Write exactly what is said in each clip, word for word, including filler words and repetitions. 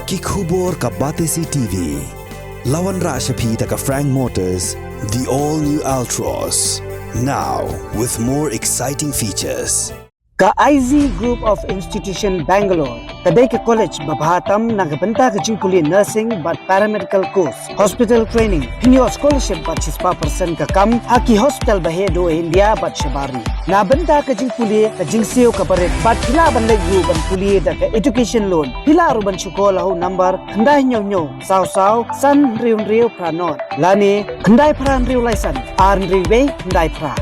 Ki khubor ka Batesi T V. La wanrah sha phi da ka Frank Motors, the all new Altroz. Now with more exciting features. Ka I Z Group of Institution Bangalore ka dei ka college ba bha tam na ka bynta ka jingpule nursing bad paramedical course, hospital training, pynïoh scholarship bad shispah percent ka kam ha ki hospital ba heh duh India bad shabar ri. Na bynta ka jingpule, ka jingsiew ka barit bad phi lah ban leit ruh ban pule da ka education loan. Phi lah ruh ban shu call ha u number khyndai hynñiew hynñiew saw saw san hynriew hynriew phra nod lane khyndai phra hynriew lai san ar hynriew wei khyndai phra.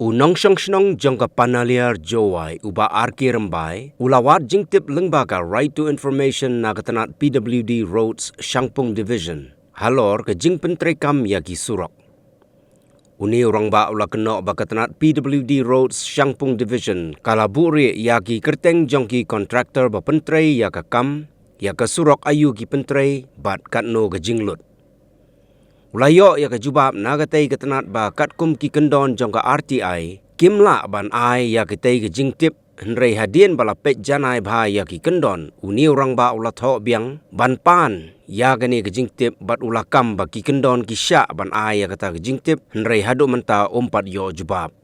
U nongshong shnong jong ka Panaliar Jowai, u Bah R K Rymbai, u la wad jingtip lyngba ka Right to Information na ka tnat P W D Roads Shangpung Division halor ka jingpyntreikam ïa ki surok. Une u rangbah u la kynnoh ba ka tnat P W D Roads Shangpung Division ka la buhrieh ïa ki kyrteng jong ki contractor ba pyntrei ïa ka kam, ïa ka surok aïu ki pyntrei bad katno ka jinglut. U la ïoh ïa ka jubab na katei ka tnat ba katkum ki kyndon jong ka R T I kim lah ban ai ïa katei ka jingtip, hynrei hadien ba la peit janai bha ïa ki kyndon, une u rangbah u la thoh biang ban pan ïa kane ka jingtip bad u la kam ba ki kyndon ki shah ban ai ïa kata ka jingtip, hynrei haduh mynta um pat ïoh jubab.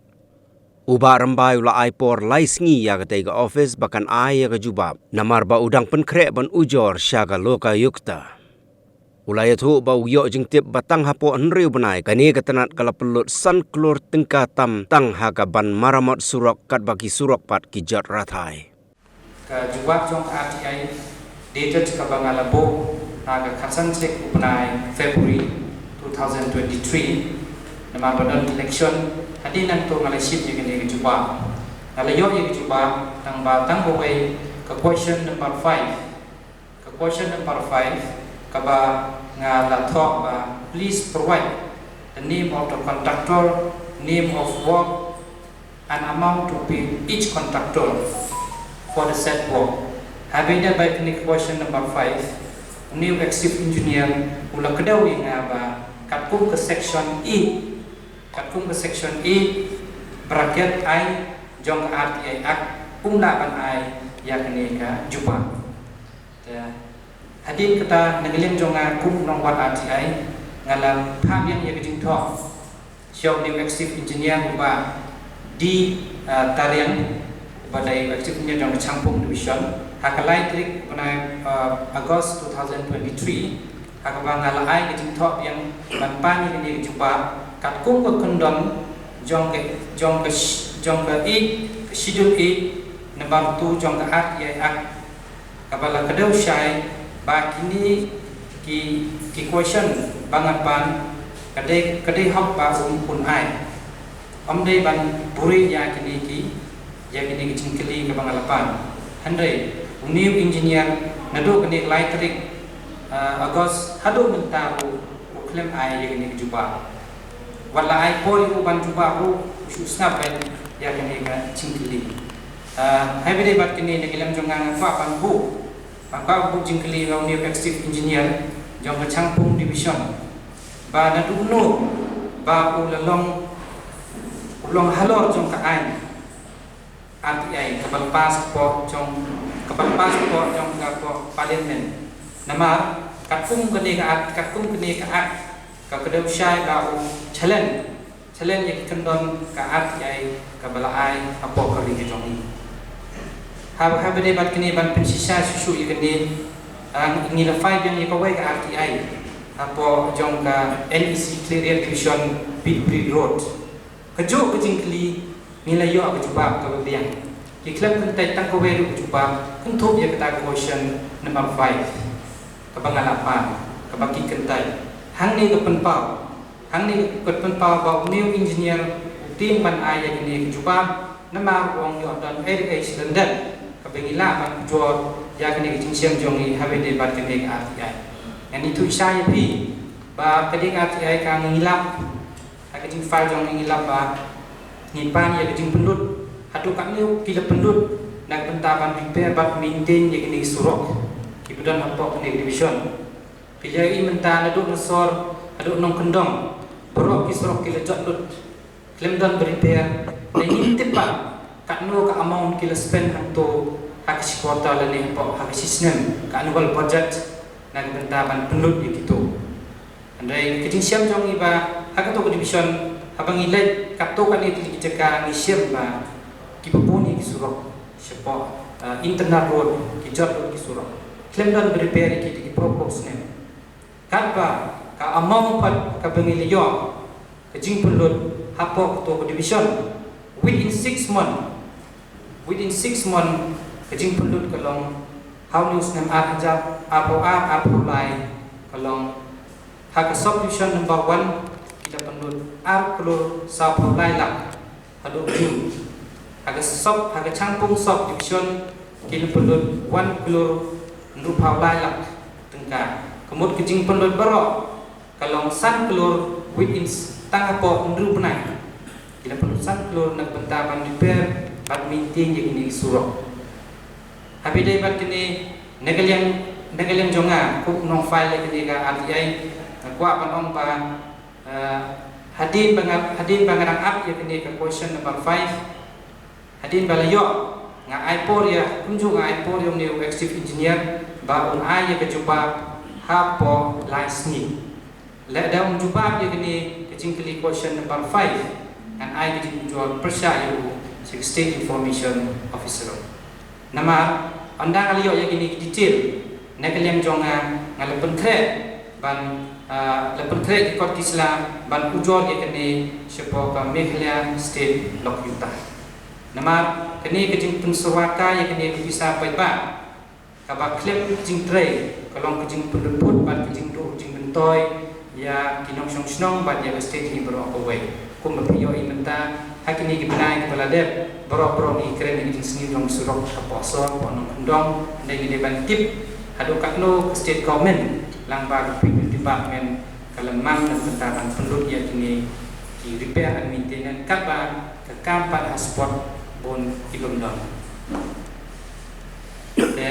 U Bah Rymbai u la ai por lai sngi ïa katei ka office ba kan ai ïa ka jubab, namar ba u dang pynkhreh ban ujor sha ka Lokayukta. U la ïathuh ba u ïoh jingtip ba tang hapoh hynriew bnai kane ka tnat ka la pynlut san klur tyngka tam tang ha ka ban maramot surok katba ki surok pat ki jot rathai. Ka jubab jong ka R T I dated kaba nga la buh ha ka khatsan tarik u bnai February two thousand twenty-three. Namar ba don election, hadien nangta nga la shim ïa kane ka jubab. Nga la ïoh ïa ka jubab tang ba tang kawei ka question number five. Ka question number five, kaba nga la thoh ba, please provide the name of the contractor, name of work, and amount to pay each contractor for the said work. Haba ïadei bad kane ka question number five, u new executive engineer u la kdew ïa nga ba katkum ka section eight, katkum ka section eight bracket I jong ka R T I Act, um lah ban ai ïa kane ka jubab. Te hadien kata, na ka liang jong nga kum u nongwad R T I, nga la phah biang ïa ka jingthoh sha u new executive engineer, u Bah D, ah, Tariang, uba dei executive engineer jong ka Shangpung Division, ha ka lai tarik u bnai, ah, August two thousand twenty-three, ha kaba nga la ai ka jingthoh biang ban pan ïa kane ka jubab katkum ka kyndon jong ka, jong ka sh-, jong ka eight, ka Schedule eight, number two jong ka R T I Act, kaba la kdew shai ba kine ki, ki question ba nga pan ka dei, ka dei hok ba un, un ai. Ym dei ban buhrieh ïa kine ki, ïa kine ki jingkylli kaba nga la pan. Hynrei u new engineer naduh kane ka lai tarik, ah, August haduh mynta ruh u khlem ai ïa kane ka jubab. Wat la ai por ïa u ban jubab ruh u shu sngap beit ïa kane ka jingkylli. Ah, haba ïadei bad kane, na ka liang jong nga nga kwah ban buh, nga kwah ban buh jingkylli ïa u new executive engineer jong ka Shangpung Division ba naduh no ba u la long, u long halor jong ka aiñ R T I kaba la pass hapoh jong, kaba la pass hapoh jong ka, hapoh Parliament. Namar katkum kane ka Act, katkum kane ka Act ka kdew shai ba u challenge, challenge ïa ki kyndon ka R T I kaba la ai hapoh ka ri ka jong ngi. Haba, haba ïadei bad kane, ban pynshisha shuh shuh ïa kane, ah, ngi la file biang ïa kawei ka R T I hapoh jong ka N E C Khliehriat Division, Bidbri Road. Kajuh ka jingkylli ngi la ïoh ka jubab kaba biang. Ki khlem kyntait tang kawei ruh ka jubab kynthup ïa kata ka question number five kaba nga la pan, kaba ki kyntait. Hangne ka pynpaw, hangne ka pynpaw ba u new engineer u tieng ban ai ïa kane ka jubab, namar u ong ïoh don ei ei shi lyndet kaba ngi lah ban ujor ïa kane ka jingshem jong ngi haba ïadei bad kane ka R T I. Ngan ïathuh shisha ïa phi ba ka dei ka R T I ka ngi lap, ha ka jingfile jong ngi ngi lap ba ngi pan ïa ka jingpynlut haduh katno ki la pynlut na ka bynta ban repair bad maintain ïa kine ki surok kiba don hapoh kane ka division. Phi la ïohi mynta naduh na sor haduh nongkyndong, baroh ki surok ki la jot lut, khlem don ba repair. Ngi ngim tip ba katno ka amount ki la spend hangto ha Shi quarter lane hapoh ha ka shi snem ka annual budget na ka bynta ban pynlut ïa kito. Hynrei ka jingshem jong ngi ba ha kato ka division haba ngi leit katto katne tylli ki jaka ngi shem ba kiba bun ïa ki surok shapoh, eh, internal road, ki jot road ki surok khlem don ba repair ïa ki da ki phew phew snem. Katba ka amount pat kaba ngi la ïoh ka jingpynlut hapoh kato ka division within six month, within six month ka jingpynlut ka long ha une u snem ar hajar arphew ar arphew lai, ka long ha ka sub division number one ki la pynlut ar klur sawphew lai lak haduh June. Ha ka sub, ha ka Shangpung sub division ki la pynlut wan klur hynriewphew lai lak tyngka. Ka mut ka jingpynlut baroh ka long san klur within s-, tang hapoh hynriew bnai. Ki la pynlut san klur na ka bynta ban repair bad maintain ïa kine ki surok. Haba ïadei bad kine, na ka liang, na ka liang jong nga kum u nongfile ïa kane ka R T I, nga kwah ban ong ba, eh, hadien ba nga, hadien ba nga dang ap ïa kane ka question number five, hadien ba la ïoh, nga ai por ïa, kumjuh nga ai por ïa une u executive engineer ba un ai ïa ka jubab hapoh lai sngi. Lada um jubab ïa kane ka jingkylli question number five, ngan ai ka jingujor pyrshah ïa u sha ka State Information Officer. Namar ynda nga la ïoh ïa kine ki detail, na ka liang jong nga, nga la pynkhreh ban, ah, la pynkhreh ki kot ki sla ban ujor ïa kane shapoh ka Meghalaya State Lok Ïuta. Namar kane ka jingpynsyrwa kai ïa kane ka pisa paidbah kaba khlem jingtrei ka long ka jingpynlut bad ka jingduh jingmyntoi ïa ki nongshong shnong bad ïa ka state hi baroh kawei. Kumba phi ïohi mynta ha kine ki bnai kiba la dep, baroh baroh ngi kren ïa ka jingsniew jong surok hapoh sor, hapoh nongkyndong, hynrei ngi dei ban tip haduh katno ka state government lyngba ka P W D department ka la mang na ka bynta ban pynlut ïa kine ki repair and maintenance katba ka kam pat ha spot bun ki bym don. Te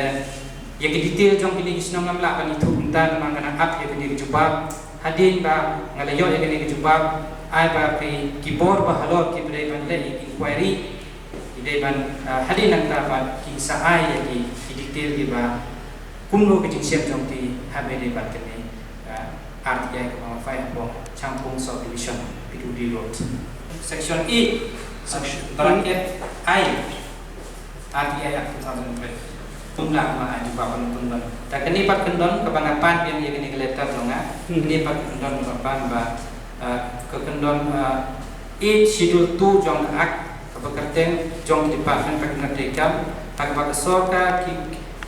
ïa ki detail jong kine ki shnong ngam lah ban ïathuh mynta namar nga dang ap ïa kine ki jubab. Hadien ba nga la ïoh ïa kine ki jubab, ai ba ki, ki bor ba halor kiba dei ban leh ïa ki inquiry, ki dei ban, ah, hadien nangta ba kin sa ai ïa ki, ki detail kiba kumno ka jingshem jong ki haba ïadei bad kane, ah, R T I kaba nga file hapoh Shangpung Sub Division, P W D Road. Section eight, section bracket I, R T I Act two thousand twelve. Ym lah ban ai jubab ban pynbna. Te kane pat kyndon kaba nga pan biang ïa kane ka letter jong nga. Hmm. Kane pat kyndon kaba pan ba, ah, ka kyndon, ah, eight Schedule two jong ka Act kaba kyrteng jong ka Department ba ka ngat kam, ha kaba ka sorkar ki,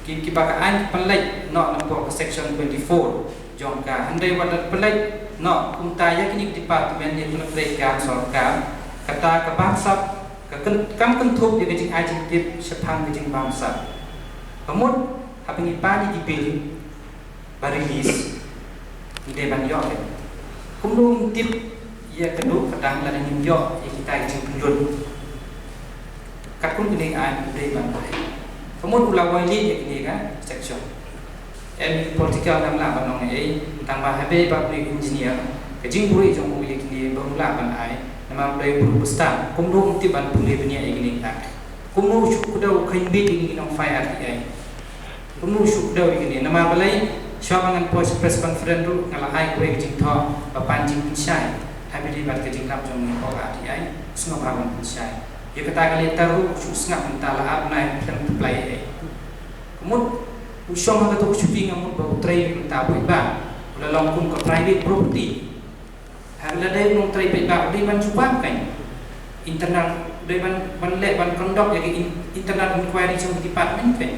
ki, kiba ka aiñ pynlait noh na ka section twenty-four jong ka, hynrei wat la pynlait noh kumta ïa kine ki department ïa kine ki kam sorkar, kata ka bamsap ka kyn-, kam kynthup ïa ka jingai jingtip shaphang ka jingbamsap. Ka mut haba ngi pan ïa ki bill ba release, ngi dei ban ïoh ïa ka. Kumno ngin tip ïa ka duh ka dang lada ngim ïoh ïa kita ki jingpynlut? Katkum kane ka aiñ u dei ban ai. Ka mut u la violate ïa kane ka section. Em, political ngam lah ban ong ei, tang ba haba ïadei bad u engineer, ka jingbuhrieh jong u ïa kine ba um lah ban ai, namar u dei u briew ba stad, kumno um tip ban pule bniah ïa kine ki act. Kumno u shu kdew u kheiñ beit ïa kine ki nongfile R T I. Kumno u shu kdew ïa kine, namar balei, shuwa ba ngan poi sha press conference ruh nga la ai kawei ka jingthoh ba pan jingpynshai. Haba ïadei bad ka jinglap jong ngi hapoh R T I, u sngewbha ban pynshai. Ïa kata ka letter ruh u shu sngap mynta la ar bnai khlem reply ei. Ka mut u shong ha kato ka shuki, nga mut ba u trei mynta paidbah, u la long kum ka private property. Haba la dei u nongtrei paidbah u dei ban jubab kan. Internal u dei ban, ban leh, ban conduct ïa ka in-, internal inquiry jong ka department kan.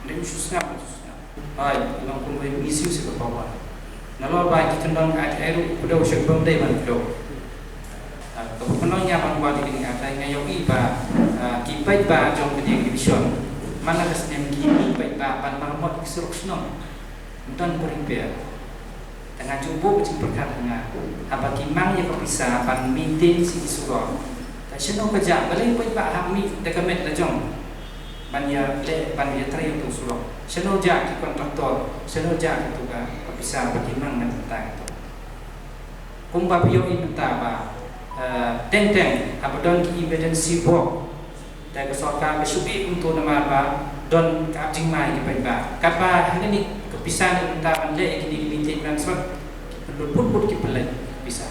Dei u shu sngap, u shu sngap. Hooid, u long kum u misuse of power. Nalor ba ki kyndon ka R T I ruh u kdew sha kaba ym dei ban kdew. Ah, kaba kynnoh ïa nga ban wad ïa kane ka R T I, nga ïohi ba, ah, ki paidbah jong kane ka division, man la ka snem ki mih paidbah ban maramot ki surok shnong. Ym don ba repair. Te nga ju buh ka jingpyrkhat ha nga, haba ki mang ïa ka pisa ban maintain shi ki surok, te shano ka jah, balei paidbah hap mih da ka met la jong ban ïa leh, ban ïa trei ïa uto u surok? Shano jah ki contractor, shano jah kito ka, ka pisa ba ki mang na ka bynta kito? Kumba phi ïohi mynta ba, eh, teng teng haba don ki emergency work, te Ka sorkar ka shu ïeh kumto namar ba don ka ap jingma ïa ki paidbah. Katba hangne ka pisa ne mynta ban leh ïa kine ki meeting ban sot, ki pynlut put put ki pynleit pisa.